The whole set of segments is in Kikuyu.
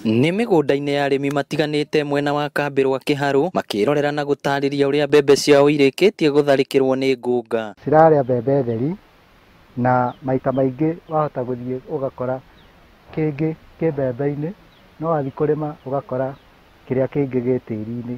Nĩ mĩgũnda-inĩ ya arĩmi matiganĩte mwena wa kambĩ rwa Kĩharũ makĩrorera na gũtarĩria ũrĩa mbembe ciao irĩkĩtie gũtharĩkĩrwo nĩ ngũnga. Cirarĩa mbembe theri na maita maingĩ wahota gũthiĩ ũgakora kĩngĩ kĩ mbembe-inĩ, no wathiĩ kũrĩma ũgakora kĩrĩa kĩngĩ gĩ tĩri-inĩ.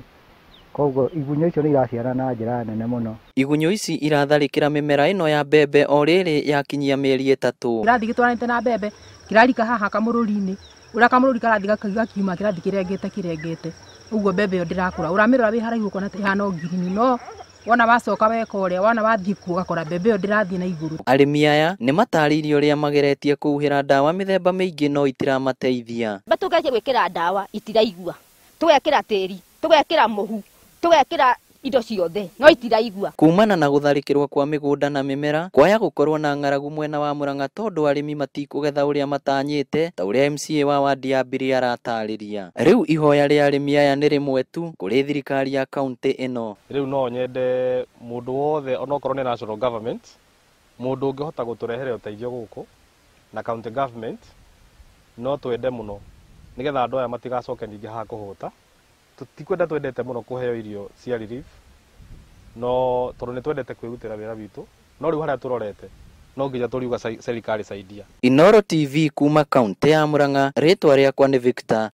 Koguo igunyũ icio nĩ iraciarana na njĩra nene mũno. Igunyũ ici iratharĩkĩra mĩmera ĩno ya mbembe o rĩrĩ yakinyia mĩeri 3. Kĩrathiĩ gĩtwaranĩte na mbembe, kĩrarika haha kamũrũri-inĩ, ũrĩa kamũrũri karathiĩ gakiuma kĩrathiĩ kĩrengete kĩrengete, ũguo mbembe ĩyo ndĩrakũra. Ũramĩrora wĩ haraihu ũkona ĩhana o ngirini, no wona wacoka weka ũrĩa, wona wathiĩ kuo ũgakora mbembe ĩyo ndĩrathiĩ na igũrũ. Arĩmi aya nĩ matarĩirie ũrĩa mageretie kũhuhĩra ndawa mĩthemba mĩingĩ no itiramateithia. Tũgerie gwĩkĩra ndawa itiraigua, tũgekĩra tĩri, tũgekĩra mũhu, tũgekĩra indo ciothe no itiraigua. Kumana na gũtharĩkĩrwo kwa mĩgũnda na mĩmera kwaya gũkorwo na ng'aragu mwena wa Murang'a tondũ arĩmi matikũgetha ũrĩa matanyĩte ta ũrĩa MCA wa wadi ya Mbiri aratarĩria. Rĩu ihoya rĩa arĩmi aya nĩ rĩmwe tu kũrĩ thirikari ya kaunti ĩno. Rĩu no nyende mũndũ wothe onokorwo nĩ national government, mũndũ ũngĩhota gũtũrehere ũteithio gũkũ na county government no twende mũno nĩgetha andũ aya matigacoke ningĩ haha kũhũta. Tutikwenda twendete mũno kũheo irio cia relief, no tondũ nĩ twendete kwĩrutĩra wĩra witũ, no rĩu harĩa tũrorete no nginya tũriuga serikali saidia. Inooro TV kuma kaunti ya Murang'a, rĩtwa rĩakwa nĩ Victor